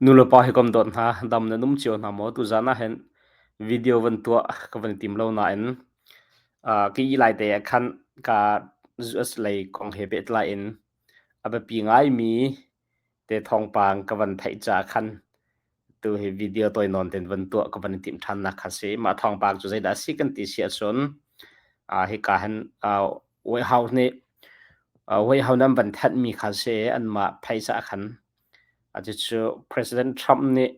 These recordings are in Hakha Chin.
Nulepa hi kam dawt hna, dam nan um cio hna maw? Tuzaan ah hin video van tuah ka van tim lo nain ka ih lai te ah khan ka US lei kong he pehtlai in a biapi ngaimi te thawngpang ka van theih caah khan tu hi video tawi nawn ten van tuah ka van i timh ṭhannak kha si. Mah thawngpang cu zeidah a si kan ti si ahcun hika hin White House nih White House nan van thanhmi kha si anmah phaisa khan. Cucu President Trump nih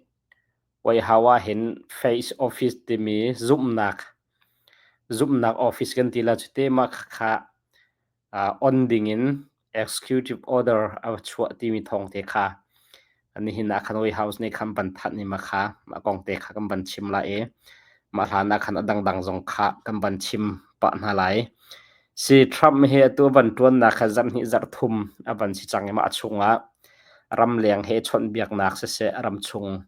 White House ah hin Face Office timi zumhnak zumhnak office kan ti la cu te mah khakha on dingin executive order a chuah timi thawng te kha nihin ah khan White House nih khan van thanh i mah kha mah kong te kha kan van chim lai i mah hlan ah khan a dangdang zong kha kan van chim pah hna lai. Si Trump hi atu van ṭuannak kha zarhhnih zarhthum a van si cang i mah chungah ramleng he chawnhbiaknak siseh ramchung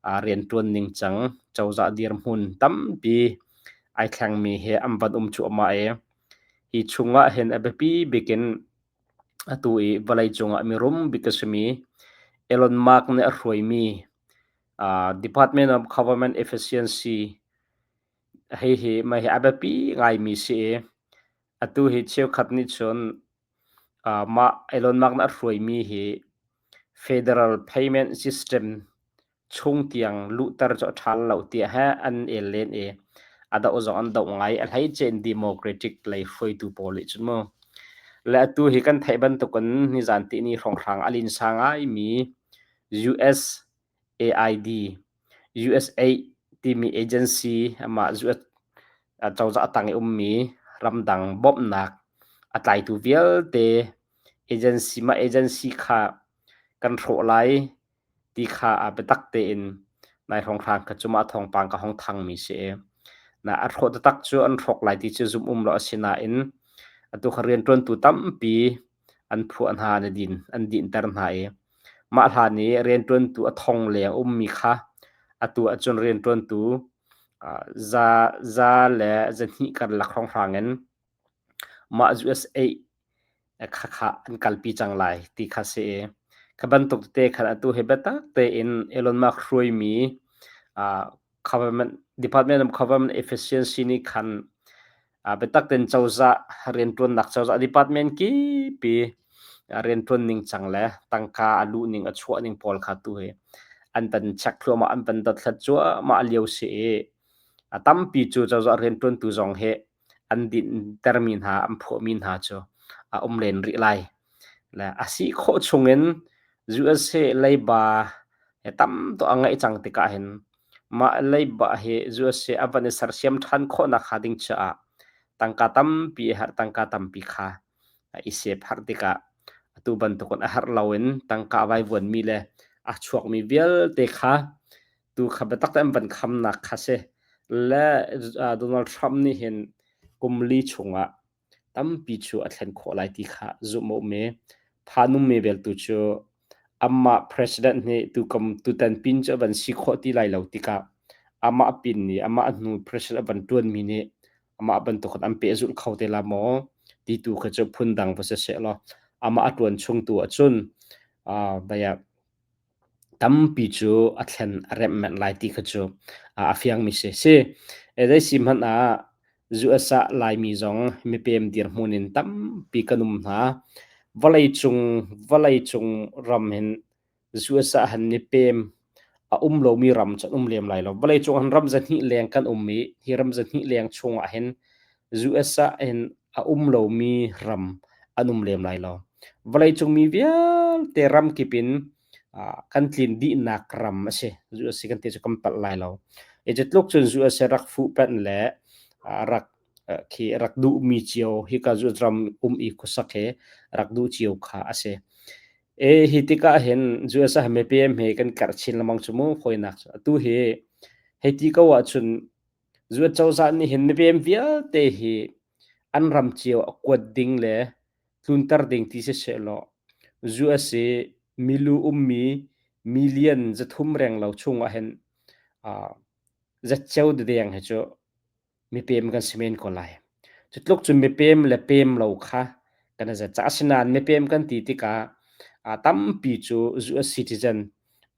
rianṭuan ningcang cozah dirhmun tampi ai thlengmi he an van um cuahmah i hi chungah hin a biapi bik in atu i vawleicung ah mirum bik a simi Elon Musk nih a hruaimi Department of Government Efficiency hihi mah hi a biapi ngaimi si i atu hi cheukhat nih cun mah Elon Musk nih a hruaimi hi Federal Payment System chung tiang luhter cu a ṭha lo tiah he an el len i a doh zong an doh ngai. A hleice in Democratic lei hruaitu pawl nih cun mu. Le atu hi kan theih bantukin nizan tihni hrawnghrang a linsa ngaimi USAID, USAID timi agency amah US cozah tang i ummi ramdang bawmhnak a tlaitu vialte agency mah agency kha kan hrawh lai ti kha biatak tein nai hrawnghrang kha cu mah thawngpang ka hong thangmi si i na a hrawh taktak cu an hrawk lai ti cu zumh um lo a si nain atu kha rianṭuantu tampi an phuah hna an din an dinhter hna i mah hlan i rianṭuantu a thong leng ummi kha atu ahcun rianṭuantu za za le zahnih karlak hrawnghrang in mah USA khakha an kalpi cang lai ti kha si i kha bantuk tete khan atu hi biatak tein Elon Musk hruaimi government Department of Government Efficiency nih khan biatak tein cozah rianṭuannak cozah department kipi rianṭuan ning cang le tangka a luh ning a chuah ning pawl kha tu hi an van check thluahmah an van dothlat cuahmah lio si i a tampi cu cozah rianṭuantu zong hi an dinhtermi hna an phuahmi hna cu a um len rih lai. Le a si khawh chungin USA leiba he tam tuk a ngeih cang tikah hin mah leiba hi USA a van i sersiam ṭhan khawhnak hnga ding caah tangka tampi a herh tangka tampi kha i sep harh tikah atu bantukin a herh loin tangka a vaivuanmi le a chuakmi vialte kha tu kha biatak te an van khamnak kha si le Donald Trump nih hin kum li chungah tampi cu a thlen khawh lai ti kha zumh a um i phanummi bel tu cu amah president nih tukum tutan pin cu a van si khawh ti lai lo tikah amah pin nih amah hnu president a van ṭuanmi nih amah bantuk in an pehzulh kho te la maw ti tu kha cu phundang va si seh law amah a ṭuan chung tu ahcun uh, Tampi cu a thlen a remh manh lai ti kha cu a fiangmi si. Si, zei si hmanh ah US ah Laimi zong mipem dirhmun in tampi kan um hna. Vawleicung vawleicung ram hin US ah han mipem a um lomi ram cu an um lem lai lo. Vawleicung ah ram zahnih leng kan um i hi ram zahnih leng chungah hin US ah hin a um lomi ram an um lem lai lo. Vawleicung mi vialte ram kip in kan tlin dihnak ram a si. USA kan ti cu kan palh lai lo. I cu tluk cun USA rak fuhpanh le rak khi rak duhmi cio hika US ram um i khuasak hi rak duh cio kha a si. E hi tikah hin US ah mipem he kan karh chin lengmang cu mu fawinak cu. Atu hi hei ti ko ahcun US cozah nih hin mipem vialte hi an ram cio a kuat ding le tlunter ding ti sisehlaw US i milu ummi million 300 renglo chungah hin zatceo dedeng hi cu mipem kan si men ko lai. Cu tluk cun mipem le pem lo kha kan i zat. Asinain mipem kan ti tikah tampi cu US citizen.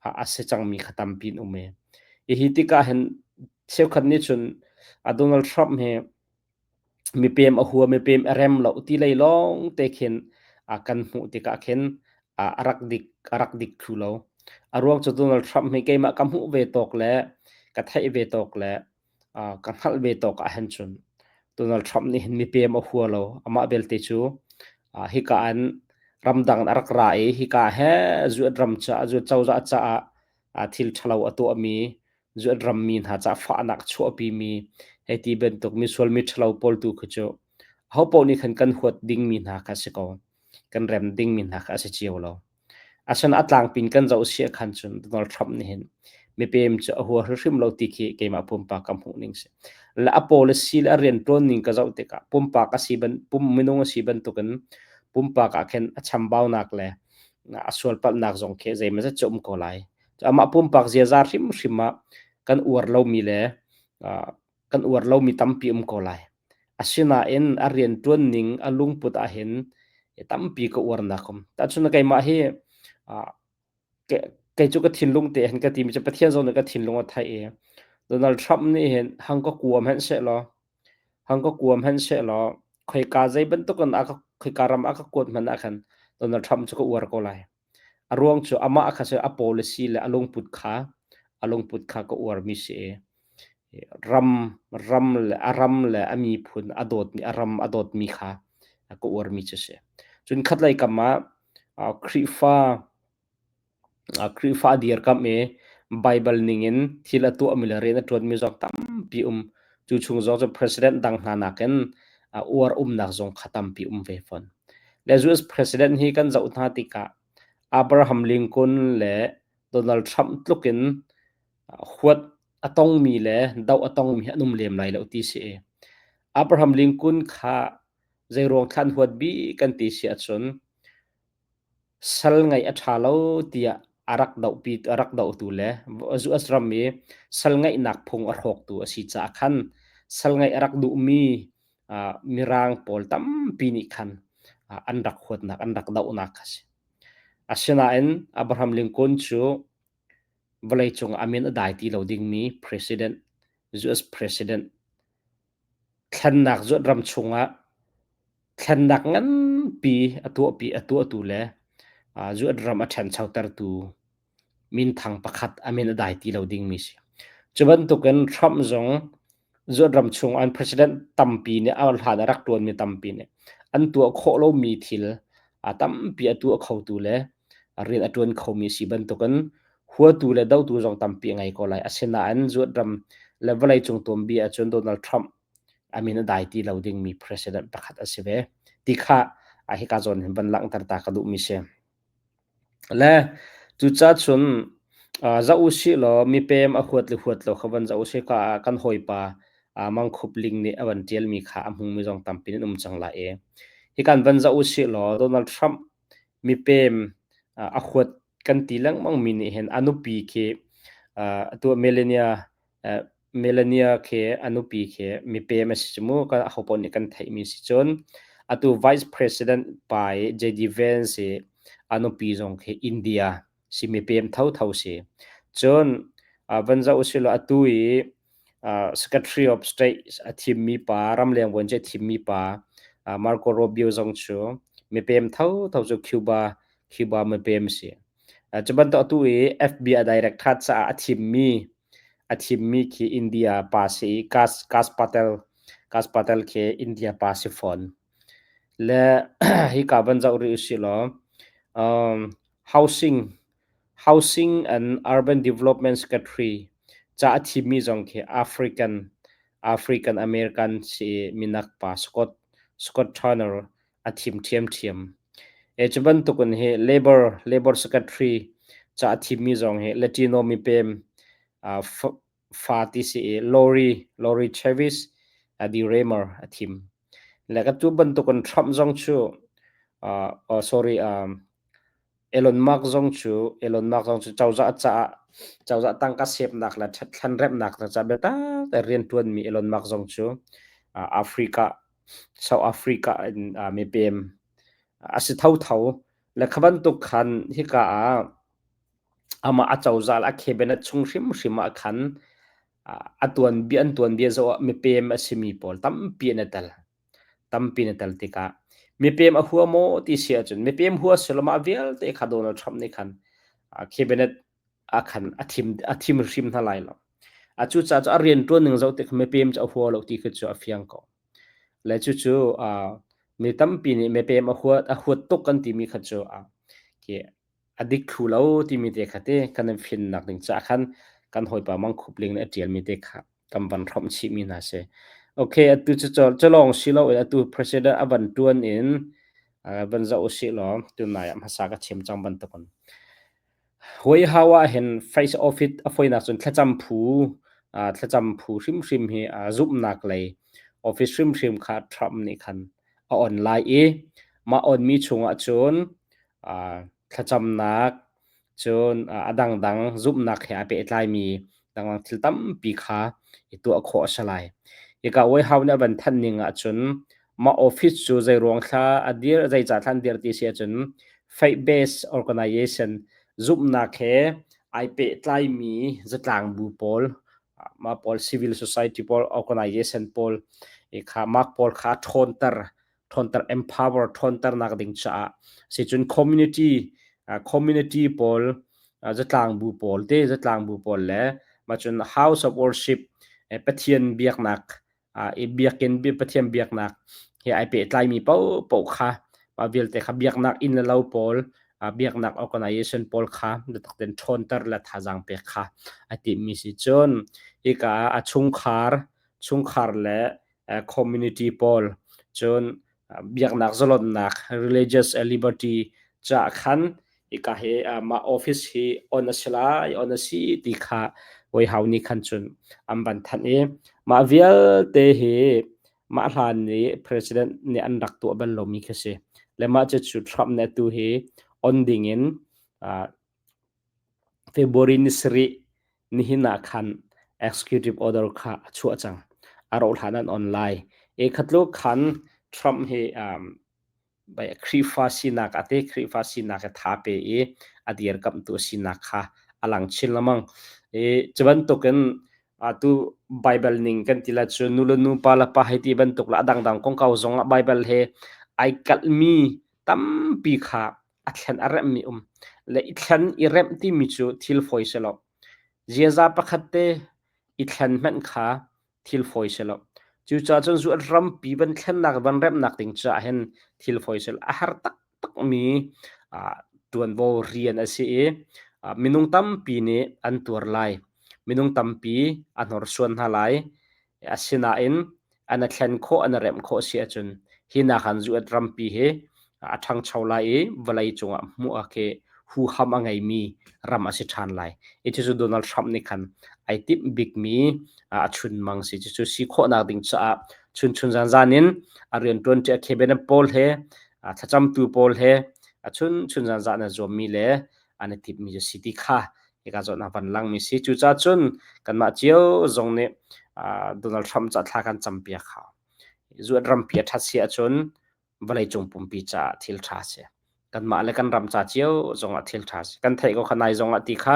a si cangmi kha tampi an um i hi tikah hin cheukhat nih cun Donald Trump hi mipem a hua mipem a rem lo ti lei lawng te khin kan hmuh tikah khin a rak dik a rak dik thlu lo. A ruang cu Donald Trump hi keimah ka hmuh ve tawk le ka theih ve tawk le ka hngalh ve tawk ahhin cun Donald Trump nih hin mipem a hua lo. Amah belte cu hika an ramdang in a rak ra i hika he zuat ram caah zuat cozah caah thil ṭhalo a tuahmi zuat rammi hna caah fahnak a chuahpimi hei ti bantuk misual mi ṭhalo pawl tu khi cu ahopaoh nih khan kan huat dingmi hna kha a si ko. Kan rem dingmi hna kha a si cio lo. Asinain a tlangpi in kan zoh si ahkhan cun Donald Trump nih hin mipem cu a hua hrimhrim lo ti khi keimah pumpak ka hmuh ning si. Le a policy le a rianṭuan ning ka zoh tikah pumpak a si ban pum minung a si bantukin pumpak ah khin a chambaunak le a sualpalhnak zong khi zeimawzat cu um ko lai. Amah pumpak ziaza hrimhrim ah kan uar lomi le kan uar lomi tampi um ko lai. Asinain a rianṭuan ning a lungput ahhin tampi ka uarnak um. Tahchun keimah hi kei cu ka thinlung te hin ka timi cu Pathian zong nih ka thinlung a theih i Donald Trump nih hin hang ka kuam hmanh sehlaw hang ka kuam hmanh sehlaw khoika zei bantukin a ka khoika ram a ka kuat hmanh ah khan Donald Trump cu ka uar ko lai. A ruang cu amah kha cu a policy le a lungput kha a lungput kha ka uarmi si i ram ram le a ram le a miphun a dawtmi a ram a dawtmi kha ka uarmi cu si. Cun khatlei kam ah Khrihfa Khrihfa a dirkamh i Baibal ningin thil a tuahmi le rian a ṭuanmi zong tampi um. Cu chung zong cu president dang hna nakin uar umnak zong kha tampi um ve fawn. Le US president hi kan zoh hna tikah Abraham Lincoln le Donald Trump tlukin huat a tongmi le doh a tongmi hi an um lem lai lo ti si. Abraham Lincoln kha zeiruang thlan huat bik kan ti si ahcun Sal ngeih a ṭha lo tiah a rak dohpi a rak dohtu le US ram i sal ngeihnak phung a hrawktu a si caah khan sal ngeih a rak duhmi Mirang pawl tampi nih khan an rak huatnak, an rak dohnak kha a si. Asinain Abraham Lincoln cu vawleicung ah a min a dai ti lo dingmi president, US president Thlennak zuat ram chungah thlennak nganpi a tuahpi a tuahtu le zuat ram a ṭhanchotertu minthang pakhat a min a dai ti lo dingmi si. Cu bantukin Trump zong zuat ram chung an president tampi nih a hlan a rak ṭuanmi tampi nih an tuah khawh lomi thil a tampi a tuah khotu le rian a ṭuan khomi si bantukin huatu le dotu zong tampi a ngei ko lai. Asinain zuat ram le vawleicung tuanbia ahcun Donald Trump a min a dai ti lo dingmi president pakhat a si ve. Ti kha hika zawn hin van langhter ta ka duhmi si. Le cucaah cun zoh u sih law mipem a huat le huat lo kha van zoh u sih ka kan hawipa Mang Khup Ling nih a van ṭialmi kha a hmungmi zong tampi an um cang lai i hi kan van zoh u sih law Donald Trump mipem a huat kan ti lengmang mi nih hin a nupi khi atu Melania Melania khi a nupi khi mipem a si cu mu kan ahopaoh nih kan theihmi si cun atu Vice President pa i JD Vance i a nupi zong khi India si mipem thotho si. Cun van zoh usih law atu i Secretary of State a thimmi pa ramleng vuanci a thimmi pa Marco Rubio zong cu mipem thotho cu Cuba Cuba mipem si. Cu bantuk atu i FBI director caah a thimmi a thimmi khi India pa si i Kash Kash Patel Kash Patel khi India pa si fawn. Le hika van zoh rih usih law housing Housing and Urban Development Secretary ca a thimmi zong khi African African American si minak pa Scott Scott Turner a thim ṭhiamṭhiam. E cu bantukin hi Labor Labor Secretary ca a thimmi zong hi Latino mipem uh, fa ti si i Lori Lori Chavis uh, DeRamer a thim. Le ka tu bantukin Trump zong cu uh, oh, sorry um, Elon Musk zong cu Elon Musk zong cu cozah caah cozah tangka sepnak le thlan remnak caah biatak te riantuanmi Elon Musk zong cu uh, Africa South Africa in uh, mipem a si thotho le kha bantuk khan hika ah. Amah a cozah le a cabinet chung hrimhrim ah khan a tuanbia an tuanbia zoh ah mipem a simi pawl tampi an i tel. Tampi an i tel tikah mipem a hua maw ti si ahcun mipem hua si lo mah vialte kha Donald Trump nih khan cabinet ah khan a thim hrim hna lai lo. A cucaah cu a rianṭuan ning zoh tik mipem cu a hua lo ti khi cu a fiang ko. Le cucu mi tampi nih mipem a huat tuk kan timi kha cu khi a dik thlu lo timi te kha te kan in finnak ding caah khan kan hawipa Mang Khup Ling nih a ṭialmi te kha kan van hrawmh chihmi hna si. Okay, atu cu cu lawng si lo in atu president a van ṭuan in van zoh usih law tunai ah hmasa ka chim cang bantukin Huaihau ah hin face off it a fawinak cun thlacam phu thlacam phu hrimhrim hi zumhnak lei office hrimhrim kha Trump nih khan a on lai i mah onmi chungah cun thlacamnak cun a dangdang zumhnak he aa pehtlaimi dangdang thil tampi kha i tuah khawh a si lai. Hika White nih a van thanh ning ahcun mah office cu zeiruang thla a dir, zeicah thla an dir ti si ahcun faith-based organization zumhnak he ai pehtlaimi zatlang bu pawl mah pawl civil society pawl organization pawl kha mah pawl kha ṭhawnter ṭhawnter empower ṭhawnternak ding caah sicun community community pawl zatlang bu pawl te zatlang bu pawl le macun house of worship Pathian biaknak i biakinn Pathian biaknak he ai pehtlaimi paohpaoh kha mah vialte kha biaknak inn le lo pawl biaknak organization pawl kha biatak tein ṭhawnter le thazaang pek kha a timhmi si cun hika ah a chungkhar chungkhar le community pawl cun biaknak zalonnak religious liberty caah khan hika hi mah office hi on a si lai on a si ti kha White House nih khan cun an van thanh i mah vialte hi mah hlan nih president nih an rak tuah bal lomi khi si le mah cu Trump nih atu hi on ding in February ni sarih nihin ah khan executive order kha a chuah cang. A rauh hlan an on lai. E khatluk khan Trump hi Khrihfa sinak a te Khrihfa sinak he tha pe i a dirkamhtu sinak kha a lang chin lengmang. I cu bantukin atu Bible ning kan ti la cu nu le nu pa le pa hei ti bantuk le a dangdang kongkau zong ah Bible he ai kalhmi tampi kha a thlen a remhmi um le i thlen i remh timi cu thil fawi si lo. Ziaza pakhat te i thlen hmanh kha thil fawi si lo. Cucaah cun zu rampi van thlennak van remhnak ding caah hin thil fawi si lo. A har taktakmi ṭuanvo rian a si i minung tampi nih an tuar lai. Minung tampi a hnorsuan hna lai. Asinain an a thlen khawh an a remh khawh si ahcun hi nakhan zuat rampi hi a ṭhangcho lai i vawlei cungah hmuh ah khi huham a ngeimi ram a si ṭhan lai. I cucu Donald Trump nih khan ai timh bikmi a chunmang si. Cucu si khawhnak ding caah chunchun zanzan in a rianṭuanṭi a cabinet pawl he thlacamtu pawl he a chunchun zanzan a zuammi le an i timhmi cu si ti kha hika zawn ah van langmi si. Cucaah cun kanmah cio zong nih Donald Trump ca thla kan campiak hau. Zuat rampi a ṭhat si ahcun vawleicung pumpi caah thil ṭha si. Kanmah le kan ram ca cio zongah thil ṭha si. Kan theih ko kha nai zongah ti kha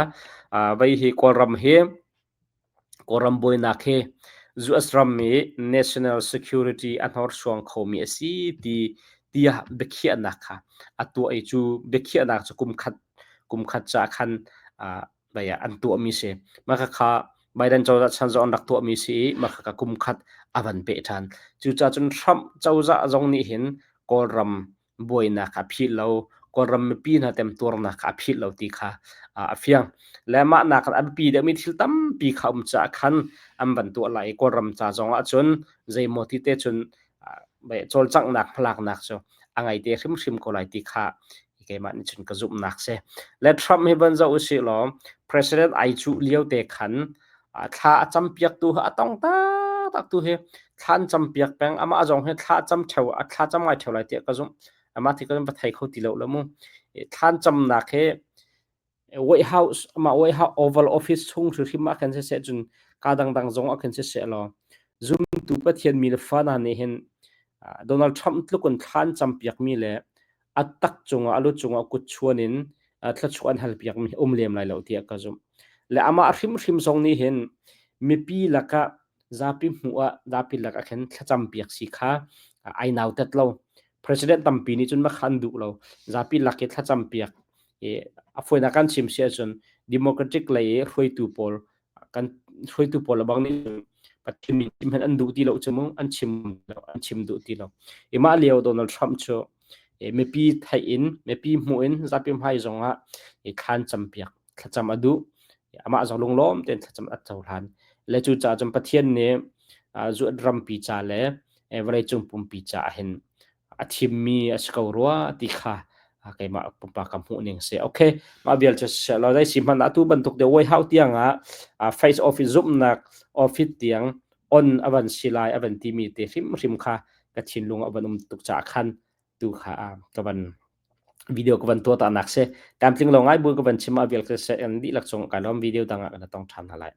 vei hi Kawlram hi Kawlram buainak hi US ram i national security a hnorsuang khomi a si ti tiah biakhiahnak kha a tuah i cu biakhiahnak cu kumkhat ca khan an tuahmi si. Mah khakha Biden cozah chan zong an rak tuahmi si i mah khakha kumkhat a van peh ṭhan. Cucaah cun Trump cozah zong nih hin Kawlram buainak kha a philh lo, Kawlram mipi hna temtuarnak kha a philh lo ti kha a fiang. Le mah nak a biapi deuhmi thil tampi kha um caah khan an van tuah lai i Kawlram ca zong ah cun zeimaw ti te cun cawlcanghnak hmalaknak cu a ngei te hrimhrim ko lai ti kha keimah nih cun ka zumhnak si. Le Trump hi van zoh usih law president ai cuh lio te khan thla a campiaktu a tong taktak tu hi thla an campiak peng amah zong hi thla cam theo a thla cam ngai theo lai tiah ka zumh amah thi ka va thei kho ti lo lo mu thla an camnak hi White House amah White House Oval Office chung hrimhrim ah khan siseh cun ka dangdang zong ah khan siseh law zumtu Pathian mi le fa hna nih hin Donald Trump tluk in thla an campiak mi le a tak cungah a lu cungah kut chuan in thluachuah an halpiak mi um lem lai lo tiah ka zumh. Le amah hrimhrim zong nih hin mipi lakah zapi hmuh ah zapi lakah khin thlacam piak si kha ai nautat lo. President tampi nih cun makha an duh lo. Zapi lak i thlacam piak i a fawinak kan chim si ahcun Democratic lei i hruaitu pawl kan hruaitu pawl bang nih Pathian min chim an duh ti lo cu mu an chim lo an chim duh ti lo. I mah lio Donald Trump cu mipi theih in mipi hmuh in zapi hmai zong ah i thlan campiak thlacam a duh. Amah zong lunglawm tein thlacam a cohlan. Le cu caah cun Pathian nih zuat rampi ca le vawleicung pumpi ca ah hin a thimmi a si ko rua ti kha keimah pumpak ka hmuh ning si. Okay, mah vial cu si lo dai si hmanh atu bantuk de White House tiang ah face office zumhnak office tiang on avan si lai avan timi te hrimhrim kha ka thinlung avan um tuk caah khan tu kha ka van video ka van tuah ta nak si. Tlamtling lo ngai bu ka van chim a vial ka se an dihlak chung ka lawm video dang ah kan tong ṭhan hna lai.